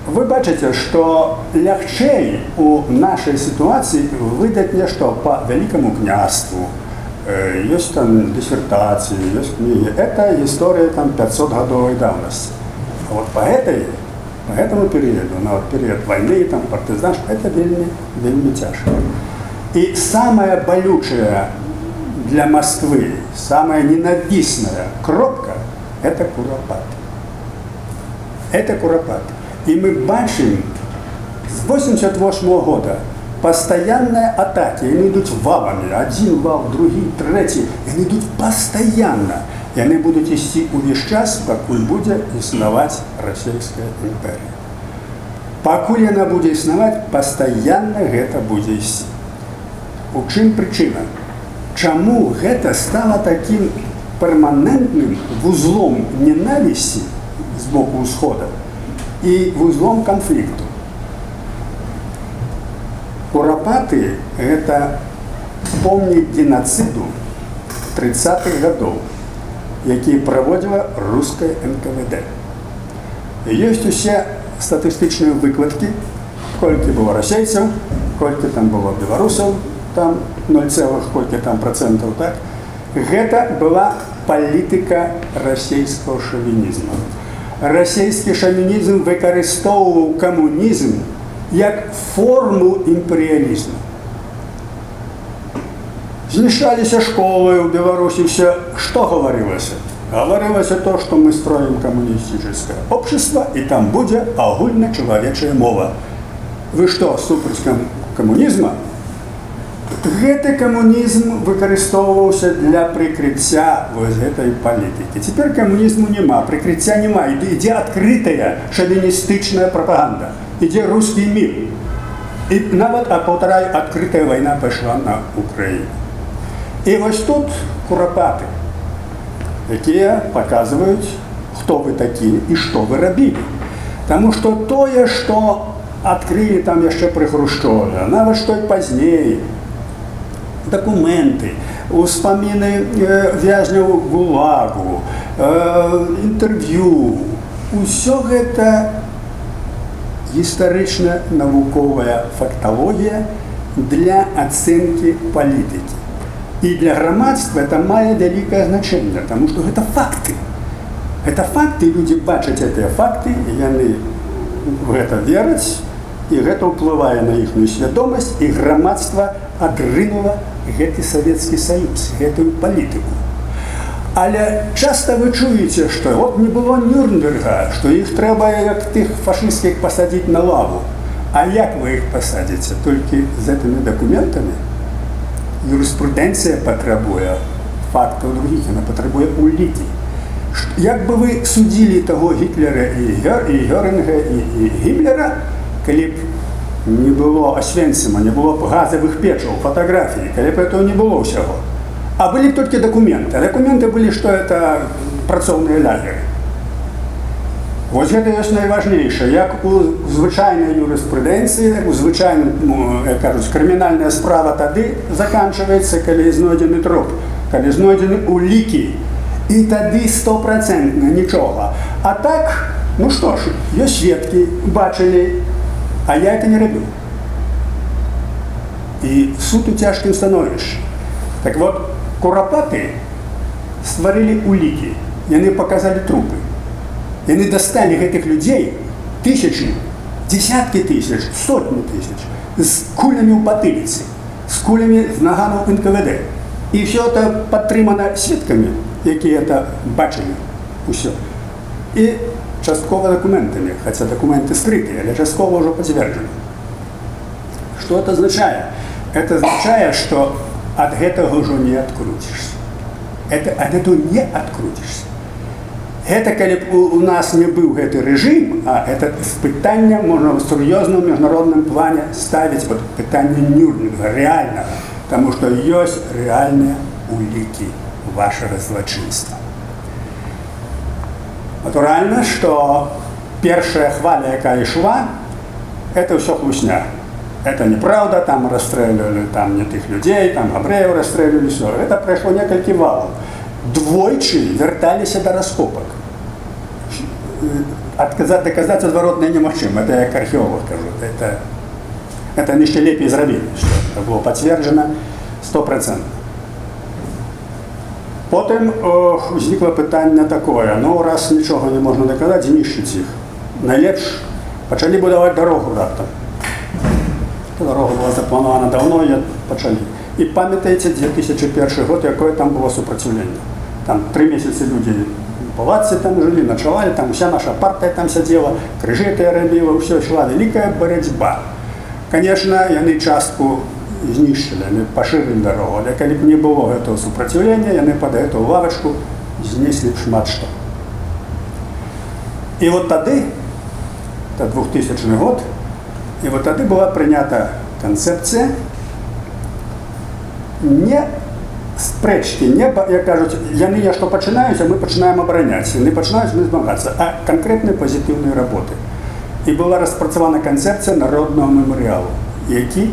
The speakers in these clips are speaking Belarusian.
Вы бачыце, што лягчэй у нашай сітуацыі выдаць нешта па Вялікаму Княству. Ёсць там дысертацыі, ёсць кнігі. Это гісторыя там 500-гадовай даўнасці. А вот по этому перыяду, на вот перыяд вайны, там, партызан, это вельмі, вельмі цяжка. І самая балючая для Москвы, самая ненавісная кропка — это Курапаты. Это Курапаты. І мы бачым з 88 -го года постоянные атаки, яны ідуць валамі, один вал, другі, трэці, яны ідуць пастаянна. Яны будуць ісці ўвесь час, пакуль будзе існаваць Расійская імперія. Пакуль яна будзе існаваць, пастаянна гэта будзе ісці. У чым прычына? Чаму гэта стала такім перманентным вузлом ненавісці з боку ўсхода і вузлом канфлікту? Курапаты — гэта помнік генацыду 30-х гадоў, які праводзіла руская НКВД. Ёсць усе статыстычныя выкладкі, колькі было расейцаў, колькі там было беларусаў, там 0, колькі там працэнтаў, так? Гэта была палітыка расійскага шавінізму. Расійскі шавінізм выкарыстоўваў камунізм як форму імперыялізму. Знішчаліся школы ў Беларусі, все. Што гаварылася? Гаварылася то, што мы строим коммунистическое общество, і там будзе агульначалавечая мова. Вы што, супраць камунізма? Гэты камунізм выкарыстоўваўся для прыкрыцця вось гэтай палітыкі. Цяпер камунізму няма, прыкрыцця няма, ідзе адкрытая шавіністычная прапаганда, ідзе русский мир. І нават, а паўтараю, адкрытая вайна пайшла на Украіну. І вось тут Курапаты, якія паказваюць, хто вы такі і што вы рабілі. Таму што тое, што адкрылі там яшчэ пры Хрушчове, нават што і пазней, дакументы, успаміны вязняў ГУЛАГу, інтэрв'ю, усё гэта гістарычна-навуковая факталогія для ацэнкі палітыкі. І для грамадства это мае вялікае значэнне, таму што гэта факты. Это факты, людзі бачаць гэтыя факты, і яны в гэта вераць, і гэта ўплывае на іхнюю свядомасць, і грамадства адрынула гэты Савецкі Саюз, гэтую палітыку. Але часта вы чуеце, што вот не было Нюрнберга, што іх трэба, як тых фашысцкіх, пасадзіць на лаву. А як вы іх пасадзіце? Толькі з гэтымі дакументамі? Юрыспрудэнцыя патрабуе фактаў другіх, яна патрабуе улікі. Як бы вы судзілі таго Гітлера і Гёрынга, і Гімлера, калі б не было Асвенцыма, не было б газавых печаў, фатаграфіі, калі б этого не было ўсяго? А былі б толькі дакументы. А дакументы былі, што это працоўныя лагеры. Вось гэта ёсць найважнейшае. Як у звычайнай юрыспрудэнцыі, у звычайным, ну, як кажуць, крымінальная справа тады заканчваецца, калі знойдзены труп, калі знойдзены улікі. І тады стопрацэнтна нічога. А так, ну што ж, ёсць сведкі, бачылі, а я это не рабіў. І суд у цяжкім становішчы. Так вот, Курапаты стварылі улікі, яны паказалі трупы. Яны дасталі гэтых людзей, тысячы, десяткі тысяч, сотні тысяч, з кулямі ў патыліцы, з кулямі з наганаў НКВД. І все это падтрымана сведкамі, якія это бачылі ўсё. І часткова дакументамі, хаця дакументы скрытыя, але часткова ўжо пацверджаны. Што это азначае? Это азначае, што ад гэтага ўжо не адкруцішся. Это, ад этого не адкруцішся. Гэта калі б у нас не быў гэты рэжым, а это пытанне можна ў сур'ёзным міжнародным плане ставіць, вот, пытанне Нюрнберга рэальнага, таму што ёсць рэальныя улікі вашага злачынства. Натуральна, што першая хваля, якая ішла, это ўсё хлусня. Это неправда, там расстреливали там не тых людзей, там габрэяў расстреливали, все. Это прайшло некалькі валаў. Двойчы вярталіся да раскопак. Адказаць, даказаць адваротнае немагчыма. Это я як археолог кажу. Это яны яшчэ лепей зрабілі, што это было пацверджана 100%. Потым узнікла пытанне такое: ну, раз нічога не можна даказаць, знішчыць іх. Найлепш пачалі будаваць дарогу раптам. Дарога была запланавана даўно, і пачалі. І памятаеце 2001 год, якое там было супраціўленне. Там 3 месяцы людзі у палатцы там жылі, начавалі, там уся наша партыя там сядзела, крыжы тыя рабіла, ўсё, ішла вялікая барацьба. Конечно, яны частку знішчылі, яны пашырылі дарогу, але калі б не было гэтага супраціўлення, яны пад гэту лавачку знеслі б шмат што. І вот тады, это 2000 год, і вот тады была прынята канцэпцыя не спрэчкі, не, як кажуць, яны нешта пачынаюць, а мы пачынаем абараняць. Яны пачынаюць, мы змагацца, а канкрэтнай пазітыўнай работы. І была распрацавана канцэпцыя народнага мемарыялу, які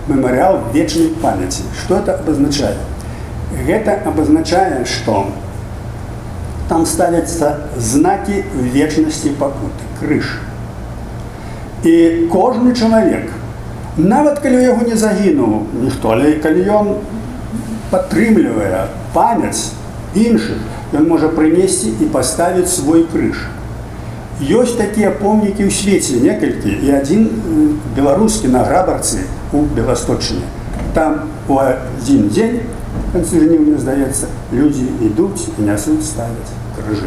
мемарыял вечнай памяці. Што это абазначае? Гэта абазначае, што там ставяцца знакі вечнасці пакуты, крыж. І кожны чалавек, нават калі ў яго не загінуў ніхто, але калі ён падтрымлівае памяць іншых, ён можа прынесці і паставіць свой крыж. Ёсць такія помнікі ў свеце некалькі, і адзін беларускі на Грабарцы у Беласточчыне. Там у адзін дзень, в канцы жніўня, здаецца, людзі ідуць і нясуць, ставяць крыжы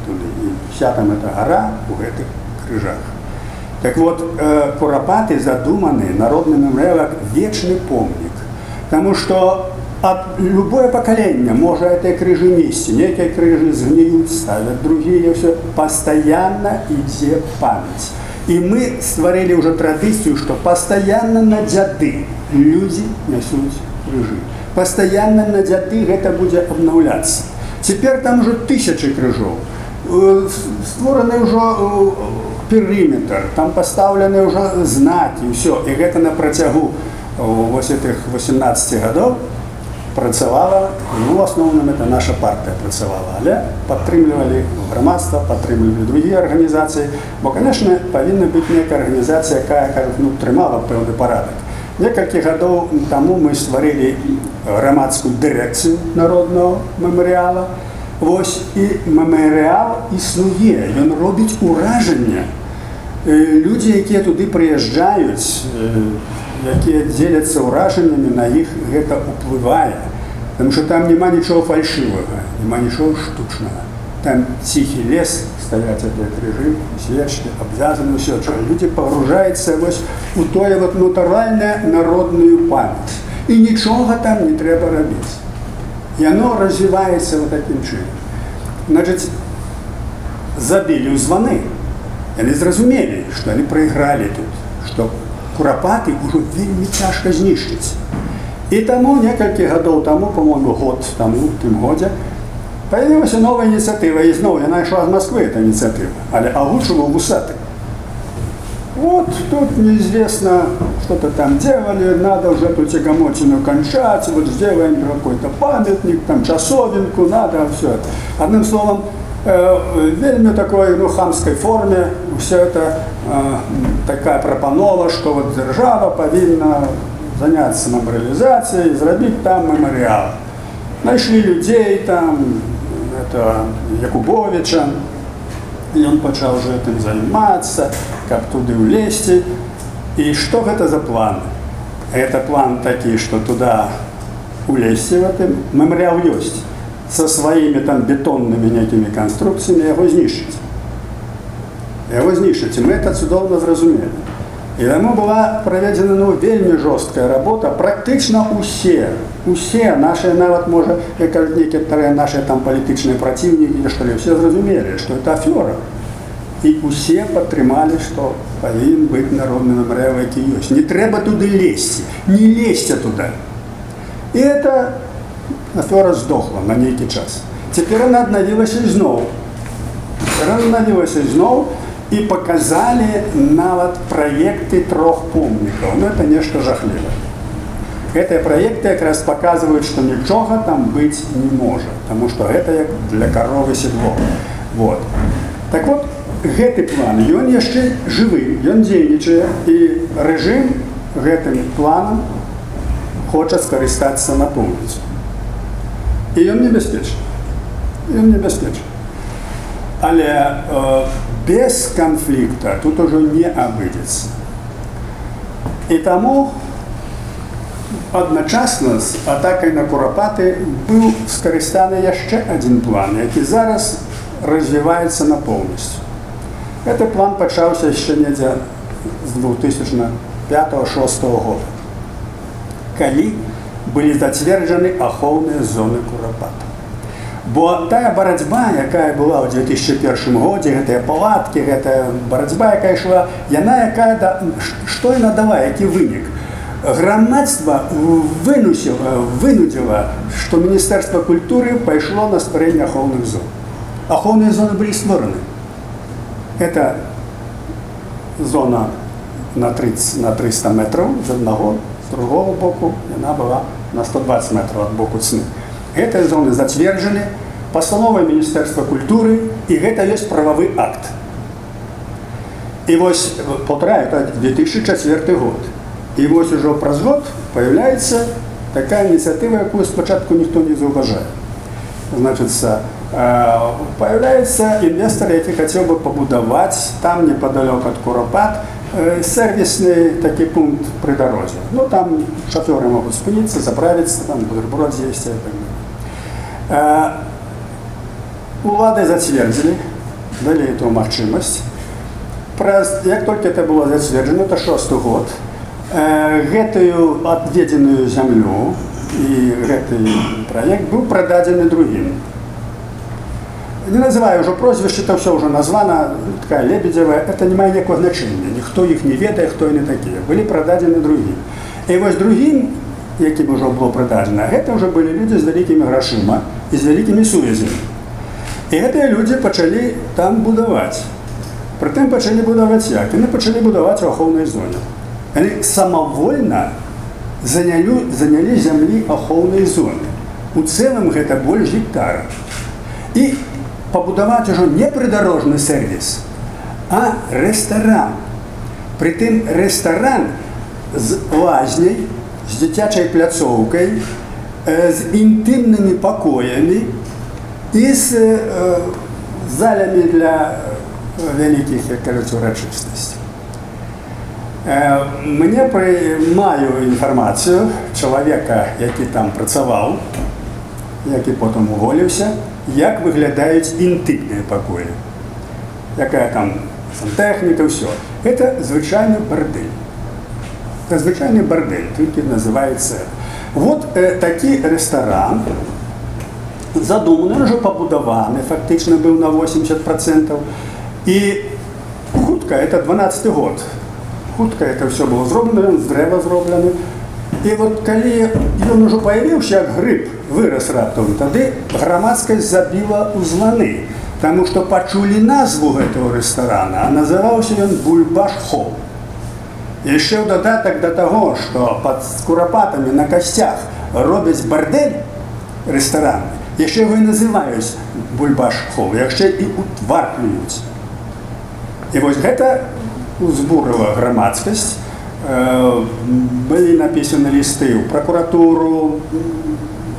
туды. І вся там эта гара у гэтых крыжах. Так вот, Курапаты задуманы народны мемарыял як вечны помнік. Таму што ад любое пакаленне можа гэтыя крыжы несці. Некія крыжы згніюць, ставят другія, всё. Пастаянна ідзе памяць. І мы стварылі ўжо традыцыю, што пастаянна на Дзяды людзі нясуць крыжы. Пастаянна на Дзяды гэта будзе абнаўляцца. Цяпер там ужо тысячы крыжоў. Створаны ўжо перыметр, там пастаўлены ўжо знакі, ўсё. І гэта на працягу вось гэтых 18 гадоў працавала, ну, в асноўным это наша партыя працавала, але падтрымлівалі грамадства, падтрымлівалі другія арганізацыі, бо, конечно, павінна быць некая арганізацыя, якая, кажуць, ну, трымала пэўны парадак. Некалькі гадоў таму мы стварылі грамадскую дырэкцыю народнага мемарыяла. Вось і мемарыял існуе, ён робіць уражанне. Людзі, якія туды прыязджаюць, якія дзеляцца ўражаннямі, на іх гэта ўплывае. Таму што там няма нічога фальшывага, няма нічога штучнага. Там ціхі лес, стаяць гэтыя крыжы, свечкі, абвязаны ўсё. Людзі пагружаюцца вось у тое вот натуральная народную памяць. І нічога там не трэба рабіць. Яно развіваецца вот такім чынам. Значыць, забілі ў званы. Яны зразумелі, што яны прайгралі тут, што Курапаты ўжо вельмі цяжка знішчыць. І таму некалькі гадоў таму, по-моему, год таму, тым годзе, появилася новая ініцыятыва, і зноў яна ішла з Москвы, эта ініцыятыва, але агучваў вусаты. Вот тут неизвестно, что-то там делали, надо уже эту тягомотину кончать, вот сделаем какой-то памятник, там часовенку, надо все это. Одним словом, вельмі такой, ну, хамской форме все это такая прапанова, что вот дзяржава павінна заняться мемарыялізацыяй, зрабіць там мемарыял. Нашли людей там, это Якубовича, і ён пачаў уже этим займацца, каб туды ўлезці. І што гэта за план? Это план такі, што туда улезці в этом мемарыял ёсць со сваімі там бетоннымі некімі канструкцыямі, яго знішчыць. Яго знішчыць. І мы это цудоўна зразумелі. І таму была праведзена, ну, вельмі жорсткая работа. Практычна усе наши, нават, можа, як кажуць, некаторыя наши там палітычныя праціўнікі, што ли, все зразумелі, што это афёра. І усе падтрымалі, што павінен быць народны мемарыял, які ёсць. Не трэба туды лезці, не лезьце туда. І это афёра здохла на нейкі час. Цяпер она аднавілася ізноў. Цяпер она аднавілася ізноў, і паказалі нават праекты трох помнікаў. Ну, это нешта жахлівае. Гэтыя праекты якраз паказваюць, што нічога там быць не можа, таму што гэта як для каровы седло. Вот. Так вот, Гэты план, ён яшчэ жывы, ён дзейнічае, і рэжым гэтым планам хоча скарыстацца напоўніцу. І ён небяспечны. Ён небяспечны. Але без канфлікта тут ужо не абыдзецца. І таму адначасна з атакай на Курапаты быў скарыстаны яшчэ адзін план, які зараз развіваецца на поўнасцю. Гэты план пачаўся яшчэ недзе з 2005-2006 года, калі былі зацверджаны ахоўныя зоны Курапат. Бо тая барацьба, якая была ў 2001 годзе, гэтыя палаткі, гэтая барацьба, якая ішла, яна якая да, што яна дала, які вынік? Грамадства вынудзіла, што Міністэрства культуры пайшло на стварэнне ахоўных зон. Ахоўныя зоны былі створаны. Это зона на 30, на 300 метраў з аднаго, з другого боку яна была на 120 метраў ад боку Цны. Гэтыя зоны зацверджаны пастановай Міністэрства культуры, і гэта ёсць прававы акт. І вось, паўтараю, это 2004 год. І вось ужо праз год появляется такая ініцыятыва, якую спачатку ніхто не заўважае. Значыцца, появляется інвестор, які хацеў бы пабудаваць там непадалёк ад Курапат сервісны такі пункт пры дарозе. Ну, там шафёры могуць спыніцца, заправіцца, там бутерброд з'есці і так далее. Улады зацвердзілі, далі эту магчымасць. Як толькі это было зацверджана, то шосты год, гэтую адведзеную зямлю і гэты праект быў прададзены другім. Не называю ўжо прозвішча, это ўсё ўжо названа, такая Лебедева, это не мае ніякого значення, ніхто іх не ведае, хто яны такія. Былі прададзены другім. І вось другім, якім ужо было прададзена, гэта ўжо былі людзі з вялікімі грашыма і з вялікімі сувязямі. І гэтыя людзі пачалі там будаваць. Прытым пачалі будаваць як? Яны пачалі будаваць у ахоўнай зоне. Яны самавольна занялі зямлі ахоўнай зоны. У цэлым гэта больш гектара. І пабудаваць ужо не прыдарожны сервіс, а рэстаран. Прытым рэстаран з лазняй, з дзіцячай пляцоўкай, з інтымнымі пакоямі і з залямі для вялікіх, як кажуць, урачыстасцей. Мне маю інфармацыю чалавека, які там працаваў, які потым уволіўся, як выглядаюць інтымныя пакоі, якая там сантэхніка, ўсё. Это звычайны бардэль. Это звычайны бардэль, толькі называецца. Вот такі рэстаран задуманы, ўжо пабудаваны, фактычна быў на 80%. І хутка, это 12 год, хутка это все было зроблена, ён з дрэва зроблены. І вот калі ён ужо паявіўся, як грыб, вырас раптам, тады грамадскасць забіла ў званы, таму што пачулі назву гэтага рэстарана, а называўся ён «Бульбаш-хол». Яшчэ ў дадатак да таго, што пад Курапатамі на касцях робяць бардэль рэстараны, яшчэ яго і называюць «Бульбаш-хол», яшчэ і ў твар плююць. І вось гэта узбурыла грамадскасць. Былі напісаны лісты ў пракуратуру,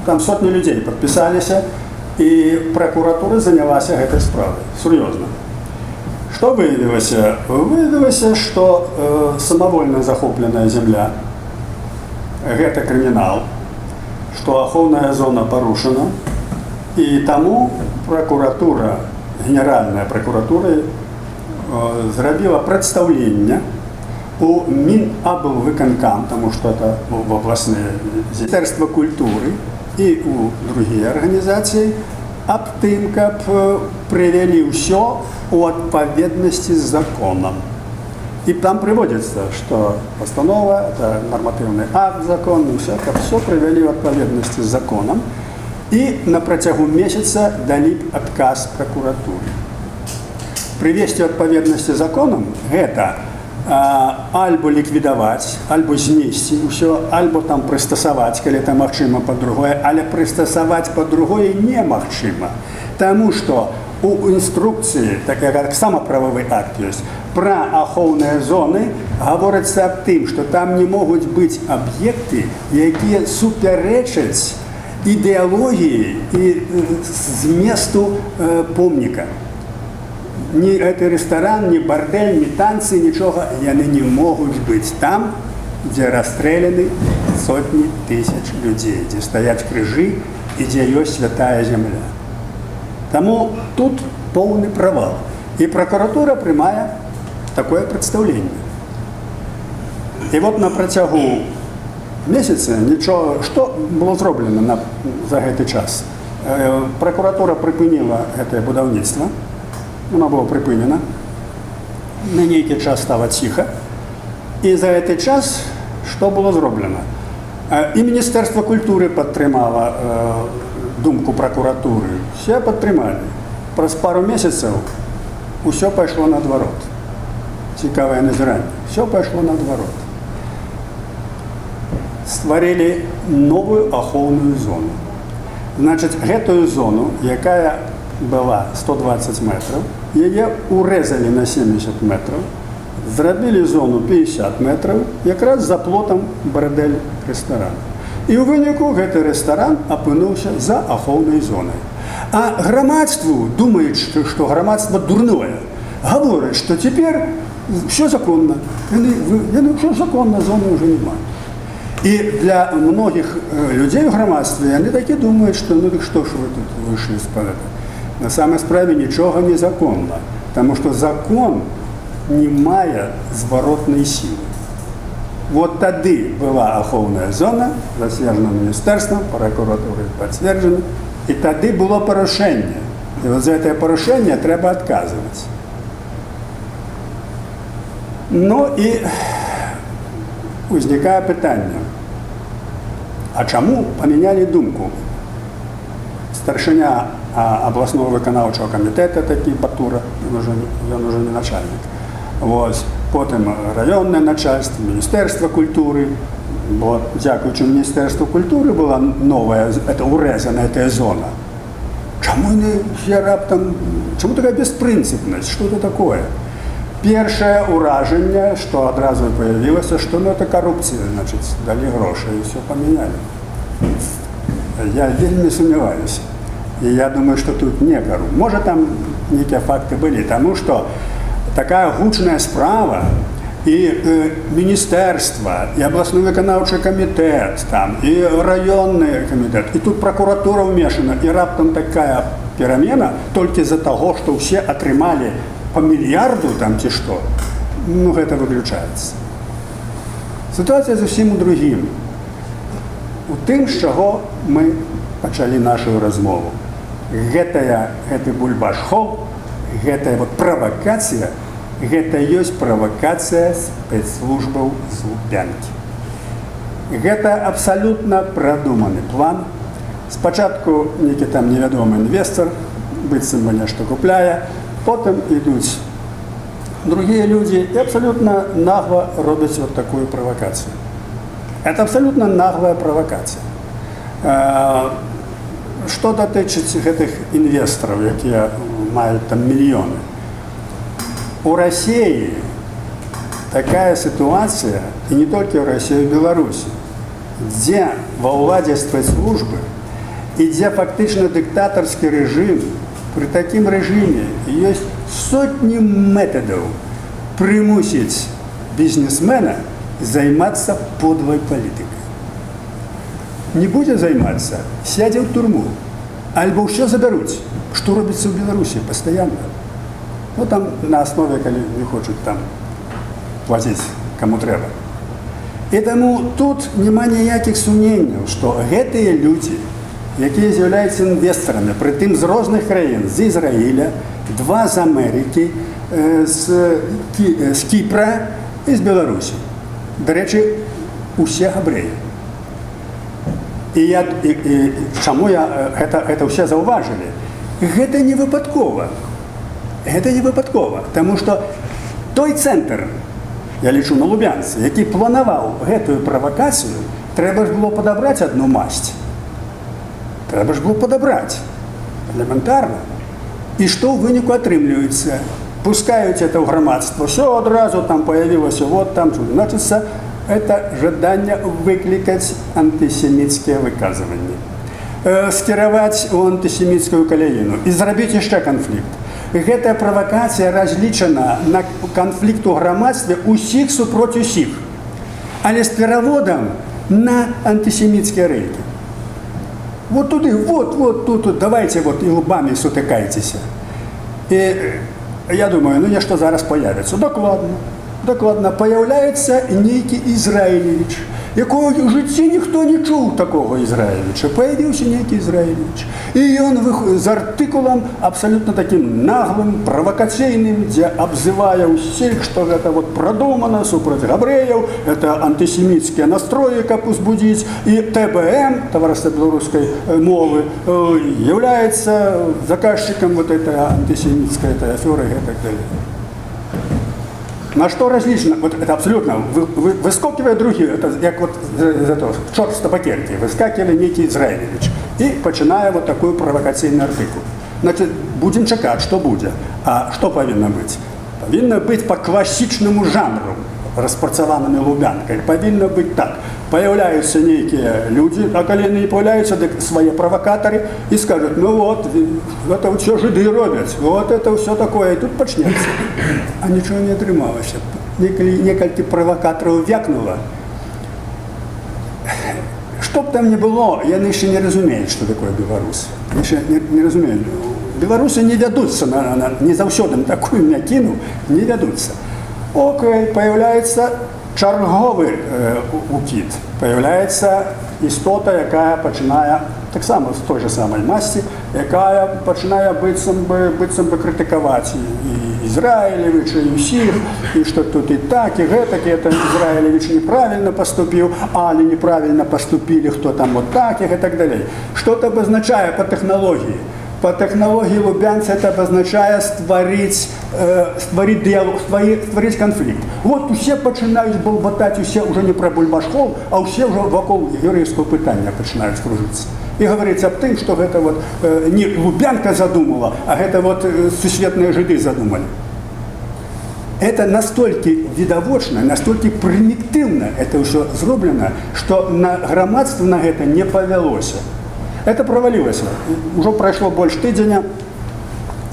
там сотні людзей падпісаліся, і пракуратура занялася гэтай справай сур'ёзна. Што выявілася? Выявілася, што самавольна захопленая зямля — гэта крымінал, што ахоўная зона парушана, і таму пракуратура, генеральная пракуратура зрабіла прадстаўленне у Мінаблвыканкам, таму што это в областное Міністэрства культуры і у другія арганізацыі аб тым, каб прывялі ўсё у адпаведнасці з законам. І там прыводзіцца, што пастанова — это нарматыўны акт законны, ўсё, каб все прывялі ў адпаведнасці з законам і на працягу месяца далі б адказ пракуратуры. Прывесці ў адпаведнасці з законам — гэта альбо ліквідаваць, альбо знесці ўсё, альбо там прыстасаваць, калі это магчыма, па другое, але прыстасаваць па другое немагчыма. Таму што У інструкцыі, так як таксама прававы акт ёсць, пра ахоўныя зоны гаворыцца аб тым, што там не могуць быць аб'екты, якія супярэчаць ідэалогіі і зместу помніка. Ні гэты рэстаран, ні бардэль, ні танцы, нічога, яны не могуць быць там, дзе расстреляны сотні тысяч людзей, дзе стаяць крыжы і дзе ёсць святая зямля. Таму тут поўны правал. І пракуратура прымае такое прадстаўленне. І вот на працягу месяца нічога, што было зроблена за гэты час? Пракуратура прыпыніла гэтае будаўніцтва, оно было прыпынена. На нейкі час стала ціха. І за гэты час што было зроблена? І Міністэрства культуры падтрымала думку пракуратуры. Все падтрымалі. Праз пару месяцаў усё пайшло наадварот. Цікавае назіранне. Все пайшло наадварот. Стварылі новую ахоўную зону. Значыць, гэтую зону, якая была 120 метраў, яе урэзалі на 70 метраў, зрабілі зону 50 метраў, якраз за плотам бардэль рэстарана. І ў выніку гэты рэстаран апынуўся за ахоўнай зонай. А грамадству думаюць, што грамадства дурное, гавораць, што цяпер все законна. Яны ўсё законна, зоны ўжо няма. І для многіх людзей у грамадстве яны так і думаюць, што ну дык што ж вы тут выйшлі з это. На самай справе нічога незаконна, таму што закон не мае зваротнай сілы. Вот тады была ахоўная зона, зацверджана міністэрствам, пракуратурай пацверджана, і тады было парушэнне. І вот за гэтае парушэнне трэба адказваць. Ну і узнікае пытанне: а чаму памянялі думку? Старшыня абласного выканаўчага камітэта такі Батура, ён уже не начальнік. Вось, потым раённае начальство, Міністэрства культуры, бо дзякуючы Міністэрству культуры была новая, это урэзана гэтая зона. Чаму яны все раптам, чаму такая беспрынцыпнасць, что это такое? Першае ўражанне, што адразу паявілася, што ну это карупцыя, значыць, далі грошы і все памянялі. Я вельмі сумняваюся. І я думаю, што тут не кару. Можа, там нейкія факты былі, таму што такая гучная справа і міністэрства, і абласны выканаўчы камітэт, там, і раённы камітэт, і тут пракуратура ўмешана, і раптам такая перамена толькі з-за таго, што ўсе атрымалі по мільярду там ці што, ну гэта выключаецца. Сітуацыя зусім у другім. У тым, з чаго мы пачалі нашу размову. Гэты бульбаш-хол, гэтая вот правакацыя, гэта ёсць правакацыя спецслужбаў з Лубянкі. Гэта абсалютна прадуманы план. Спачатку нейкі там невядомы інвестар, быццам бы нешта купляе, потым ідуць другія людзі і абсалютна нагла робяць вот такую правакацыю. Это абсалютна наглая правакацыя. Што датычыць гэтых інвестараў, якія маюць там мільёны. У Расіі такая сітуацыя, і не толькі ў Расіі, у Беларусі, дзе ва ўладзе спецслужбы і дзе фактычна дыктатарскі рэжым, пры такім рэжыме ёсць сотні метадаў прымусіць бізнесмена займацца подлай палітыкай. Не будзе займацца, сядзе ў турму, альбо ўсё забяруць, што робіцца ў Беларусі пастаянна. Ну там на аснове, калі не хочуць там плаціць каму трэба. І таму тут няма ніякіх сумненняў, што гэтыя людзі, якія з'яўляюцца інвестарамі, прытым з розных краін, з Ізраіля, два з Амерыкі, з Кіпра і з Беларусі. Дарэчы, усе габрэі. І чаму я гэта ўсе заўважылі? Гэта не выпадкова. Гэта не выпадкова, таму што той цэнтр, я лічу, на Лубянцы, які планаваў гэтую правакацыю, трэба ж было падабраць адну масць. Трэба ж было падабраць. Элементарна. І што ў выніку атрымліваецца? Пускаюць это ў грамадства, все адразу там появилось, вот там, значыцца, это жаданне выклікаць антысеміцкія выказванні, скіраваць у антысеміцкую каляіну і зрабіць яшчэ канфлікт. Гэтая правакацыя разлічана на канфлікт у грамадстве усіх супроць усіх, але з пераводам на антысеміцкія рэйкі. Вот туды, вот, вот тут, тут, давайте вот і лбамі сутыкайцеся. І я думаю, ну нешта зараз появится. Дакладна, дакладна, появляецца нейкі Ізраілевіч, якого ў жыцці ніхто не чуў, такого Ізраілевіча. Появіўся нейкі Ізраілевіч. І ён з артыкулам абсалютна такім наглым, правакацыйным, дзе абзывае ўсіх, што гэта вот прадумана супраць габрэяў, это антысеміцкія настроі, каб узбудзіць, і ТБМ, Таварыства беларускай мовы, является заказчиком вот этой антисемитской этой аферы и так далее. На что различно, вот это абсолютно, выскокивая другі, это як вот з этого, чорт з табакеркі, выскакивае нейкі Ізраілевіч і пачынае вот такую правакацыйны артыкул. Значит, будем чакаць, што будзе. А што павінна быць? Павінна быць по класічнаму жанру, распрацаванымі Лубянкай. Павінна быць так. Появляются нейкія людзі, а калі яны не появляются, дык свае правакатары і скажуць: «Ну вот, это ўсё жыды робяць, вот это ўсё такое», і тут пачнецца. А нічого не атрымалася. Некалькі правакатараў вякнула. Што б там ни было, яны яшчэ не разумеюць, што такое беларусы. Яшчэ не разумеюць. Беларусы не вядуцца не заўсёды на такую мякіну не вядуцца. Окей, появляется чарговы укід. Появляется істота, якая пачынае таксама з той же самай масці, якая пачынае быццам бы крытыкаваць і Ізраілевіча, і ўсіх, і што тут і так, і гэтак, і это Ізраілевіч неправильно поступіў, але неправильно поступили, хто там вот так, і гэтак далей. Што это абазначае па тэхналогіі? Па тэхналогіі Лубянца это абазначае стварыць дыялог, стварыць канфлікт. Вот усе пачынаюць балбатаць, усе ўжо не пра Бульбаш-хол, а ўсе ўжо вакол яўрэйскага пытання пачынаюць кружыцца. І гаварыць аб тым, што гэта вот не Лубянка задумала, а гэта вот сусветныя жыды задумалі. Это настолькі відавочна, настолькі прымітыўна это ўсё зроблена, што на грамадства на гэта не павялося. Это провалилось. Уже прайшло больш тыдзеня,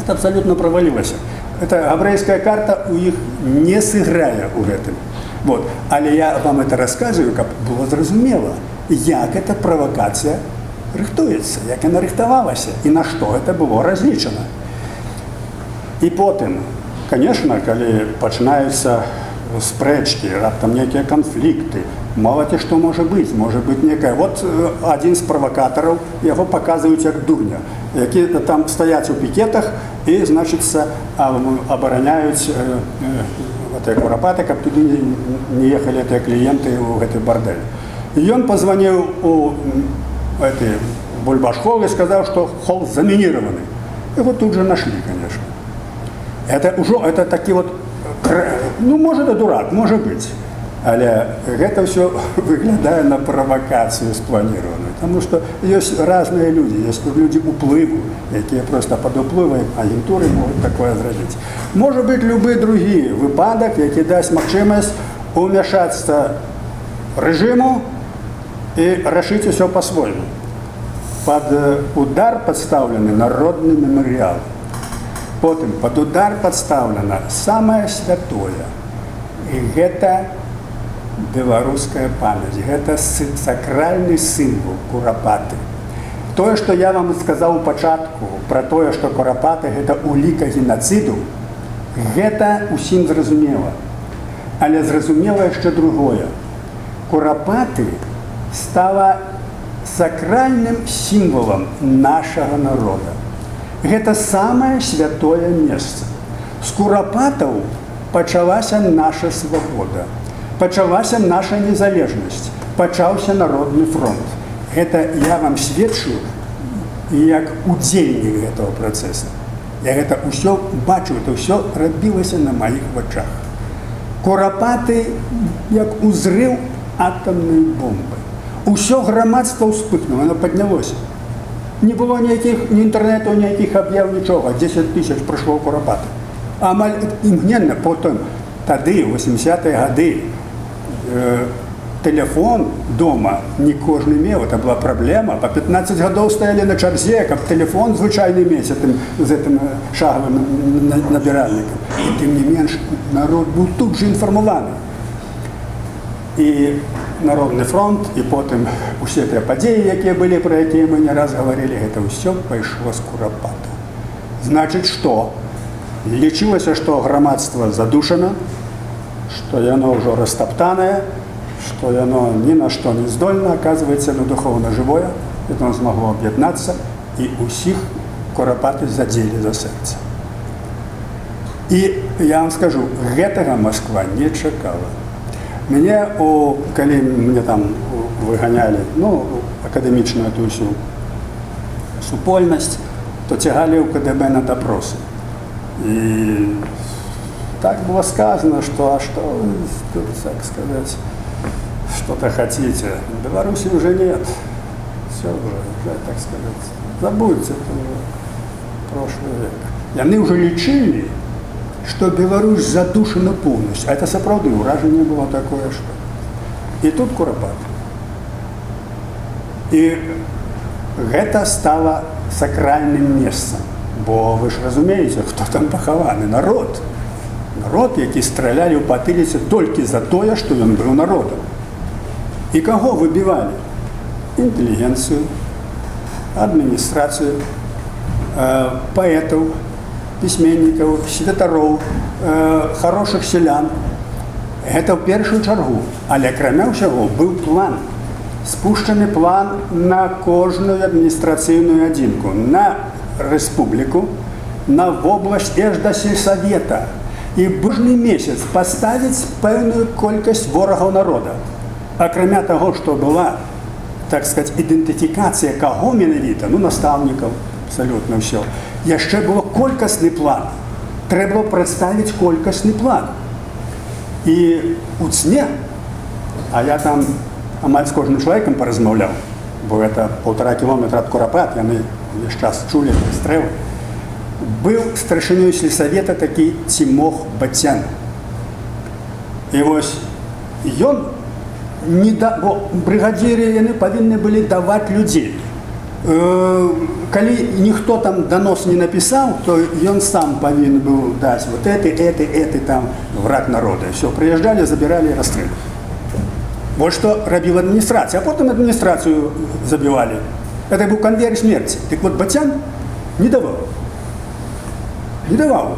это абсолютно провалилось. Это габрэйская карта у іх не сыграе ў гэтым. Вот. Але я вам это рассказываю, каб было зразумела, як эта правакацыя рыхтуецца, як яна рыхтавалася і на што это было разлічана. І потым, конечно, калі пачынаюцца спрэчкі, раптам нейкія канфлікты, мала ці што можа быць, можа быць некая. Вот адзін з правакатараў, яго паказваюць як дурня, які там стаяць у пікетах і, значыцца, абараняюць гэтыя Курапаты, каб туды не ехалі гэтыя кліенты ў гэты бардэль. І ён пазваніў у гэты Бульбаш-хол і сказаў, што хол замініраваны. Его тут же нашли, конечно. Это ўжо это такі вот, ну, может, и дурак, может быть. Але гэта ўсё выглядае на правакацыю спланіраваную. Таму што ёсць разныя людзі, ёсць людзі уплыву, якія проста пад уплывам агентуры могуць такое зрабіць. Можа быць любы другі выпадак, які дасць магчымасць умяшацца рэжыму і рашыць усё па-свойму. Пад удар падстаўлены народны мемарыял. Потым пад удар падстаўлена самае святое. І гэта беларуская памяць, гэта сакральны сімвал Курапаты. Тое, што я вам сказаў у пачатку пра тое, што Курапаты гэта уліка генацыду, гэта усім зразумела. Але зразумела яшчэ другое. Курапаты стала сакральным сімвалам нашага народа. Гэта самае святое месца. З Курапатаў пачалася наша свабода, пачалася наша незалежнасць, пачаўся Народны фронт. Гэта я вам сведчу як удзельнік гэтага працэса. Я гэта ўсё бачу, это ўсё рабілася на маіх вачах. Курапаты як узрыў атамнай бомбы. Усё грамадства ўспыхнула, оно паднялося. Не было ніякіх ні інтэрнэту, ніякіх аб'яў, нічога. 10 тысяч прыйшло ў Курапаты. Амаль імгненна потым, тады, у 80-е гады, телефон дома не кожны меў, это была праблема. Па 15 гадоў стаялі на чарзе, каб телефон звычайны мець этим, з гэтым шагавым набіральнікам. І тым не менш народ быў тут же інфармаваны. І Народны фронт, і потым усе тыя падзеі, якія былі, пра якія мы не раз гаварылі, гэта ўсё пайшло з Курапатаў. Значыць, што? Лічылася, што грамадства задушана, што яно ўжо растаптанае, што яно ні на што не здольна, оказывается, яно духоўна жывое, яно змагло аб'яднацца, і ўсіх Курапаты задзелі за сэрца. І я вам скажу, гэтага Масква не чакала. Мяне, калі мне там выганялі, ну, акадэмічную ту всю супольнасць, то цягалі ў КДБ на допросы. І так было сказано, что, а что вы тут, так сказать, что-то хотите? Беларуси уже нет. Все уже, так сказать, забудьте, это уже прошлый век. Яны уже лічылі, что Беларусь задушена полностью. А это сапраўды ўражанне было такое, что. І тут Курапаты. І гэта стало сакральным месцам. Бо вы ж разумееце, хто там пахаваны? Народ. Народ, які стралялі ў патыліцы толькі за тое, што ён быў народам. І каго выбівалі? Інтэлігенцыю, адміністрацыю, паэтаў, пісьменнікаў, святароў, хорошых сялян. Гэта ў першую чаргу. Але акрамя ўсяго быў план. Спушчаны план на кожную адміністрацыйную адзінку, на рэспубліку, на вобласць і аж да сельсавета. І кожны месяц паставіць пэўную колькасць ворагаў народа. Акрамя таго, што была, так сказать, ідэнтыфікацыя, каго менавіта, ну, настаўнікаў, абсалютна ўсё. Яшчэ было колькасны план. Трэба было прадставіць колькасны план. І у ЦНе, а я там амаль з кожным чалавекам паразмаўляў, бо это 1,5 кіламетра ад Курапат, яны увесь час чулі стрэлы. Быў старшынёй сельсавета такі Цімох Бацян. І вось ён не да, бо брыгадзіры яны павінны былі даваць людзей. Калі ніхто там донос не напісаў, то ён сам павінен быў даць: вот это там враг народа. Все, прыязджалі, забіралі і расстрэльвалі. Вот что рабіла адміністрацыя, а потым адміністрацыю забівалі. Это быў конвейер смерти. Так вот, Бацян не даваў. Не даваў.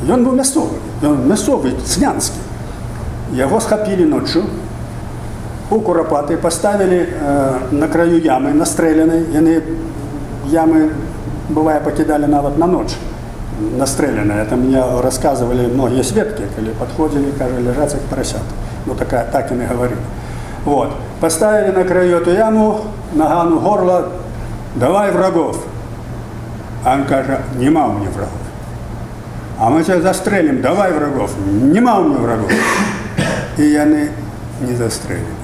Ён быў мясцовы, ён мясцовы, цнянскі. Яго схапілі ноччу у Курапаты, паставілі на краю ямы настрэленай. Яны ямы, бывае, пакідалі нават на ноч настрэленая. Это мне рассказывали многія сведкі, калі падходзілі, кажа, ляжаць як парасята. Ну, такая, так яны гаварылі. Вот. Поставили на краю эту яму, наган у горло: «Давай врагов». А он кажа: «Нема у меня врагов». «А мы тебя застрелим, давай врагов». «Нема у меня врагов». І яны не застрэлілі.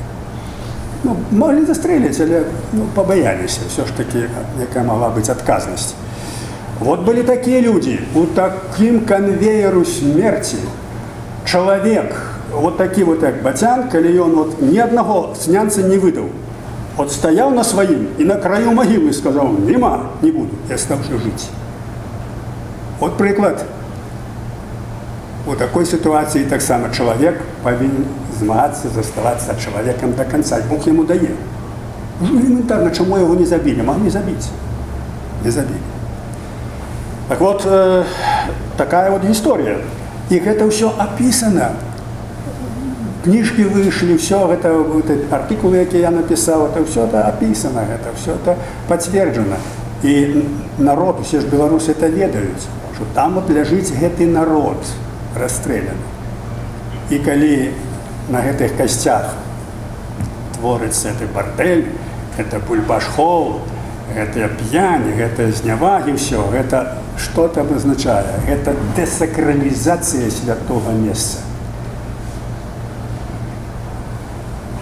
Ну, могли застрелить, але, ну, побоялись все ж таки, якая могла быть адказнасць. Вот были такие люди. У таким конвейеру смерти человек, вот такі вот, як Бацян, калі ён вот ни одного цнянца не выдаў, вот стоял на своим и на краю могилы сказал: «Нема, не буду», и остался жить. Вот прыклад. У такой ситуации таксама чалавек павінен змагацца, заставацца чалавекам до конца. Бог яму дае. Ну, элементарно, чаму яго не забілі? Маглі забіць. Не забілі. Так вот, такая вот история. І гэта ўсё описано. Кніжкі выйшлі, все гэта, вот, артыкулы, якія я напісаў, это все это описано, это все это подтверждено. І народ, усе ж беларусы это ведаюць, что там вот ляжыць гэты народ расстреляны. І калі на гэтых касцях творыцца гэты бардэль, это бульбаш-хол, гэтая п'янь, гэтая знявагі, ўсё, гэта что-то абазначае. Гэта дэсакралізацыя святого месца.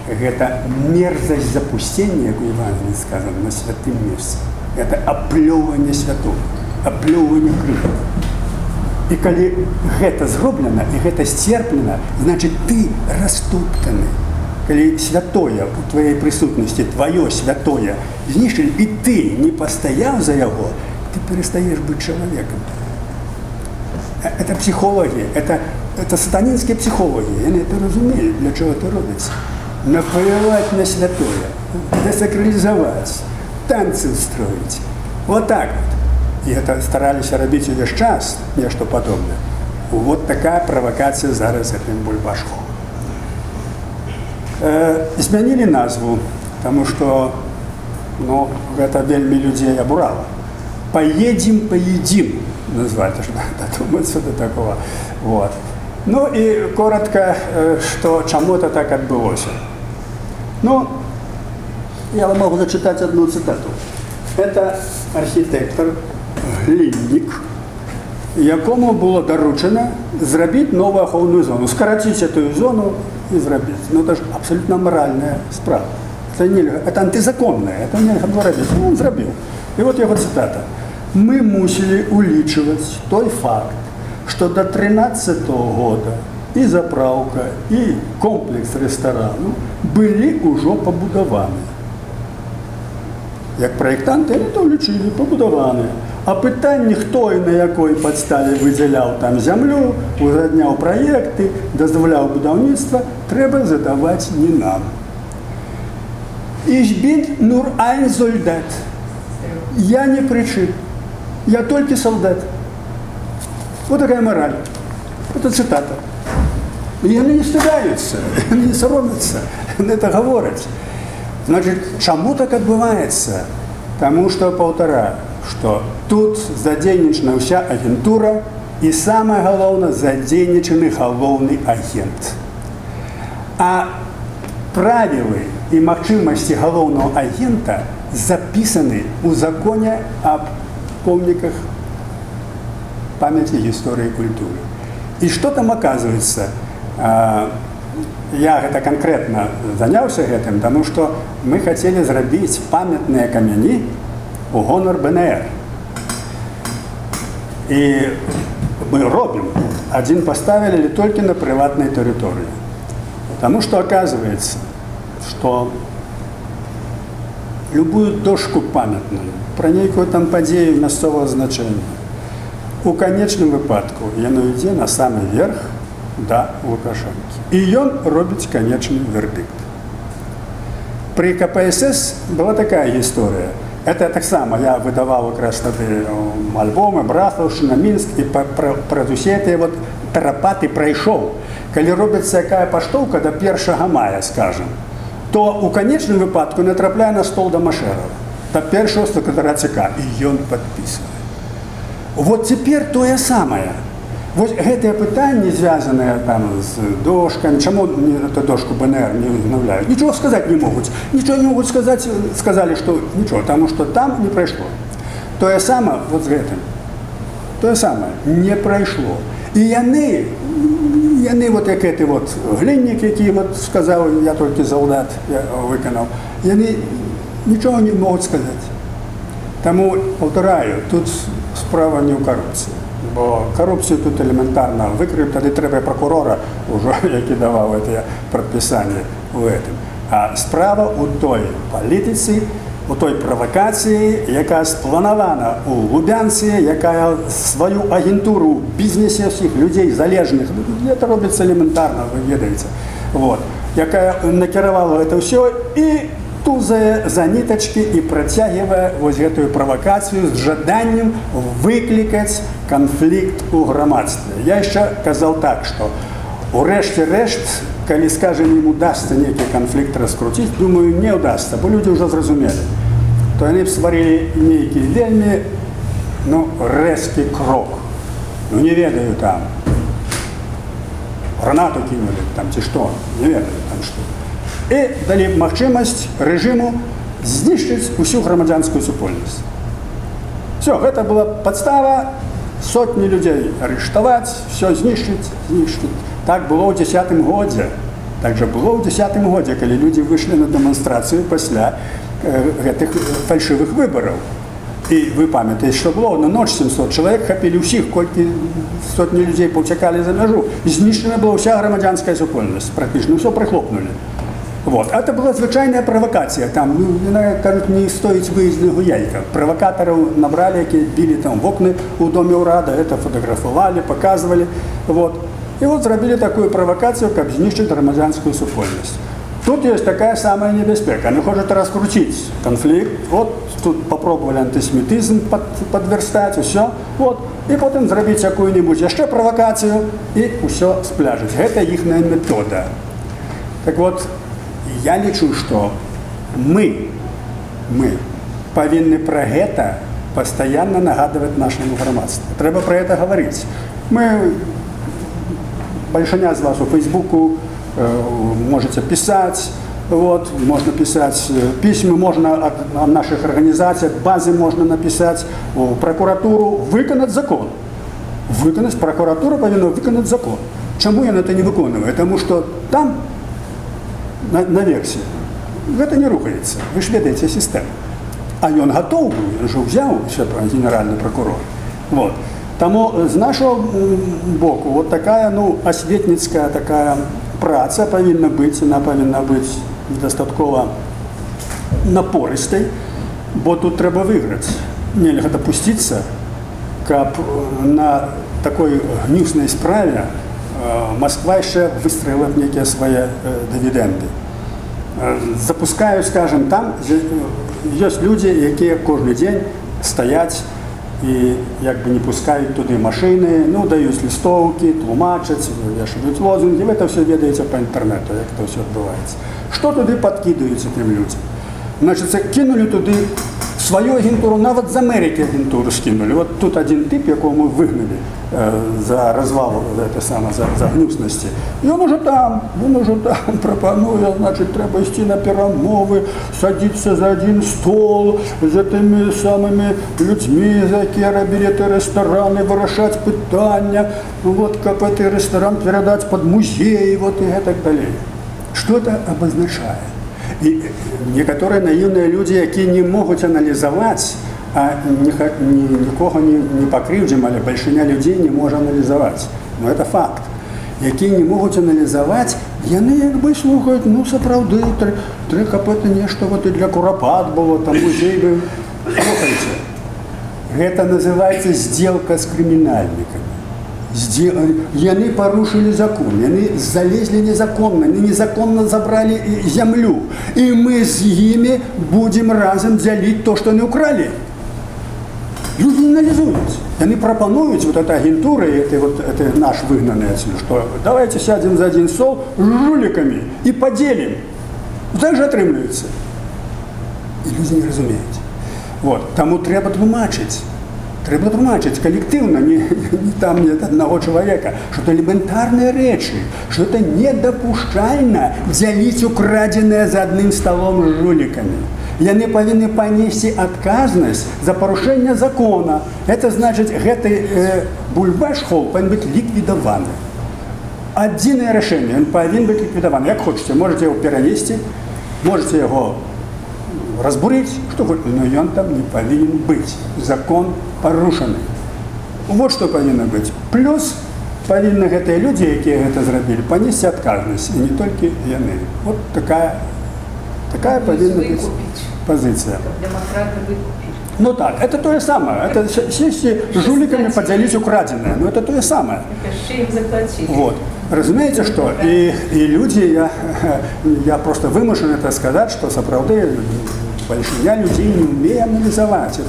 Гэта мерзасць запусцення, як у Евангелии сказано, на святым месцы. Это аплёўванне святого, аплёўванне крыжа. І калі гэта зроблена і гэта сцерплена, значит, ты растоптаны. Калі святое у твоей прысутнасці, твоё святое знішчылі, і ты не пастаяў за яго, ты перастаеш быць чалавекам. Это психологи, это сатанинские психологи, яны это разумеюць, для чего это робіцца. Наплевать на святое, десакрализовать, танцы устроить. Вот так вот. И это старались рабіць увесь час нешта падобнае. Вот такая правакацыя зараз гэтым Бульбашхолам. Змянілі назву, потому что, ну, гэта вельмі людзей абурала. «Поедем, поедим» назвать, чтобы додуматься до такого. Вот. Ну и коротко, что чаму это так адбылося. Ну, я вам могу зачитать одну цитату. Это архітэктар Гліннік, якому было даручана зрабіць новую ахоўную зону, скараціць эту зону і зрабіць. Ну, это ж абсолютно моральная справа. Это нельга, это антызаконная, это нельга было рабіць. Ну, он зрабіў. І вот яго цытата: «Мы мусілі улічваць той факт, што до 13 года і запраўка, і комплекс рэстарану былі ўжо пабудаваны». Як праектанты яны то ўлічылі, пабудаваны. А пытанне, хто і на якой падставе выдзяляў там зямлю, узгадняў праекты, дазваляў будаўніцтва, трэба задаваць не нам. Ich bin nur ein Soldat. Я не прычым. Я толькі солдат. Вот такая мораль. Это цитата. І яны не стыдаюцца, яны не саромяцца, яны это гавораць. Значит, чаму так адбываецца? Таму што, паўтараю, што тут задзейнічана ўся агентура і, самае галоўнае, задзейнічаны галоўны агент. А правілы і магчымасці галоўнага агента запісаны ў законе аб помніках памяці, гісторыі, культуры. І што там оказывается? Я гэта канкрэтна заняўся гэтым, таму што мы хацелі зрабіць памятныя камяні у гонар БНР. І мы робім. Адзін паставілі толькі на прыватнай тэрыторыі. Таму што оказывается, што любую дошку памятную пра нейкую там падзею мясцовага значэння, у канечным выпадку яно ідзе на самы верх да Лукашэнкі. І ён робіць канечны вердыкт. Пры КПСС была такая гісторыя. Это таксама я выдаваў якраз тады альбомы «Браслаўшчына», «Мінск», і праз усе гэтыя вот тарапаты прайшоў. Калі робіцца якая паштоўка да 1 мая, скажем, то у канечным выпадку натрапляе на стол да Машэрава, да першага сакратара ЦК, і ён падпісвае. Вот цяпер тое самае. Вось гэтыя пытанні, звязаныя там з дошкамі, чаму эту дошку БНР не узнаўляюць, нічого сказаць не могуць. Нічого не могуць сказаць, сказалі, што нічого, таму што там не прайшло. Тое самае вот з гэтым. Тое самае не прайшло. І яны вот як гэты вот Гліннік, які вот сказаў: «Я толькі солдат, я выканаў», яны нічога не могуць сказаць. Таму, паўтараю, тут справа не ў карупцыі. Бо карупцыю тут элементарна выкрыць, тады трэба пракурора ўжо, які даваў гэтыя прадпісанні ў гэтым. А справа ў той палітыцы, у той правакацыі, якая спланавана ў Лубянцы, якая сваю агентуру ў бізнесе, ўсіх людзей залежных, это робіцца элементарна, вы ведаеце. Вот. Якая накіравала это ўсё і тузае за нітачкі і працягвае вось гэтую правакацыю з жаданнем выклікаць канфлікт у грамадстве. Я яшчэ казаў так, што урэшце рэшт, калі, скажем, ім удасца нейкі канфлікт раскруціць, думаю, не ўдасца, бо людзі ўжо зразумелі, то яны б стварылі нейкі вельмі, ну, рэзкі крок. Ну, не ведаю, там гранату кінулі там ці што, не ведаю там што. І далі б магчымасць рэжыму знішчыць усю грамадзянскую супольнасць. Все, гэта была падстава сотні людзей арыштаваць, все знішчыць, знішчыць. Так было ў 10-м годзе. Так жа было ў 10-м годзе, калі людзі выйшлі на дэманстрацыю пасля гэтых фальшывых выбараў. І вы памятаеце, што было на ноч: 700 чалавек хапілі ўсіх, колькі сотні людзей паўцякалі за мяжу. Знішчана была ўся грамадзянская супольнасць, практычна ўсё прыхлопнулі. Вот. Это была звычайная правакацыя. Там, ну, яна, кажуць, не стоіць выезднага яйка. Правакатараў набралі, якія білі там вокны ў доме ўрада, это фотаграфавалі, показывали. Вот. І вот зрабілі такую правакацыю, каб знішчыць грамадзянскую супольнасць. Тут есть такая самая небяспека. Они хотят раскрутить конфликт. Вот тут попробовали антисемитизм подверстать, все. Вот. І потым зрабіць якую-нибудь яшчэ правакацыю і ўсё спляжыць. Гэта іхная метода. Так вот, я лічу, што мы павінны пра гэта пастаянна нагадваць нашаму грамадству. Трэба пра гэта гаварыць. Мы, большыня з вас у Фейсбуку, можете писать, вот, можно писать письма, можно от наших организаций, от базы можно написать у прокуратуру выканаць закон. Выканаць, прокуратура павінна выканаць закон. Чаму яна это не выконвае? Таму што там наверсе гэта не рухаецца. Вы ж ведаеце сістэму. А ён гатоў быў, ён жа ўзяў яшчэ генеральны прокурор. Вот. Таму з нашага боку вот такая, ну, асветніцкая такая праца павінна быць, яна павінна быць дастаткова напорыстай, бо тут трэба выйграць. Нельга дапусціцца, каб на такой гнюснай справе Москва яшчэ выстроила б нейкія свае дывідэнды. Запускаю, скажем, там ёсць людзі, якія кожны дзень стаяць і як бы не пускаюць туды машыны, ну, даюць лістоўкі, тлумачаць, вешаюць лозунгі, вы это все ведаеце по інтэрнету, як это все адбываецца. Што туды падкідаюць тым людзям? Значит, кінулі туды сваю агентуру, нават з Амерыкі агентуру скінулі. Вот тут один тип, якого мы выгналі за развал, это самое, за гнюснасці. І он уже там прапануе, значит, трэба ісці на перамовы, садиться за один стол з этими самымі людзьмі, якія рабілі эти рэстараны, вырашаць пытання, вот, каб гэты рэстаран перадаць под музей, вот, і гэтак далей. Что это обозначает? І некаторыя наіўныя людзі, якія не могуць аналізаваць, а нікога не пакрыўдзім, але бальшыня людзей не можа аналізаваць. Но это факт. Якія не могуць аналізаваць, яны як бы слухаюць: ну, сапраўды, тры каб это нешта вот і для Курапат было, там музей быў. Слухайце, гэта называется сделка з крымінальнікамі. Яны парушылі закон, яны залезлі незаконна, яны незаконна забралі зямлю. І мы з імі будзем разам дзяліць то, што яны ўкралі. Люди не аналізуюць. Яны прапануюць, вот эта агентура, и это, вот, это наш выгнанный отсюда, что давайте сядем за один стол с жуликами и поделим. Так же атрымліваецца. І людзі не разумеюць. Вот. Таму трэба тлумачыць. Трэба тлумачыць калектыўна, не там не ад аднаго чалавека, што это элементарныя рэчы, што это недапушчальна — дзяліць украдзенае за адным сталом з жулікамі. Яны павінны панесці адказнасць за парушэнне закона. Это значыць, гэты бульбаш-хол павінен быць ліквідаваны. Адзінае рашэнне: ён павінен быць ліквідаваны. Як хочаце, можете яго перанесці, можете яго разбурыць, што хоць, но ён там не павінен быць. Закон парушаны. Вот што павінна быць. Плюс павінны гэтыя людзі, якія гэта зрабілі, панесці адказнасць, і не толькі яны. Вот такая павінна быць Выкупить. пазіцыя. Демократы выкупили. Ну так, это то же самое. Это сесть с жуликами поделить украденное. Но это то же самое. Еще им заплатили. Вот. Разумееце, что и люди, я просто вымушан это сказать, что сапраўды большинство людей не умее аналізаваць.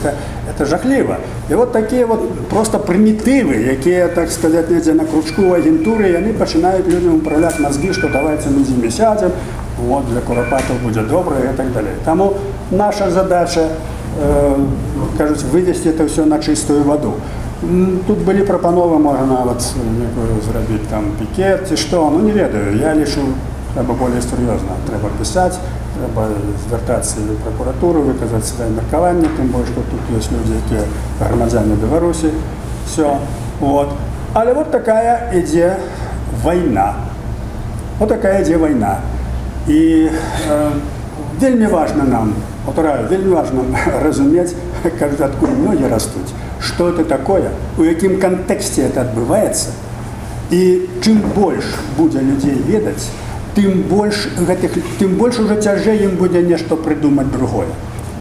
Это жахліва. І вот такие вот просто прымітывы, якія, так сказать, недзе на кручку агентуры, яны пачынаюць людям управлять мозги, что давайте мы з імі сядзем, вот, для Курапатаў будзе добра и так далее. Таму наша задача, кажуць, вывести это все на чистую воду. Тут былі прапановы, можа, нават некую зрабіць там пікет ці што, ну, не ведаю. Я лічу, трэба болей сур'ёзна. Трэба пісаць, трэба звяртацца і ў пракуратуру, выказаць сваё меркаванне, тым больш, што тут ёсць людзі, якія грамадзяне Беларусі. Все. Вот. Але вот такая ідзе вайна. Вот такая ідзе вайна. І Вельмі важна нам, паўтараю, вельмі важна разумець, кажуць, адкуль ногі растуць, што это такое, у якім кантэксце это адбываецца. І чым больш будзе людзей ведаць, тым больш гэтых, тым больш уже цяжэй ім будзе нешта прыдумаць другое.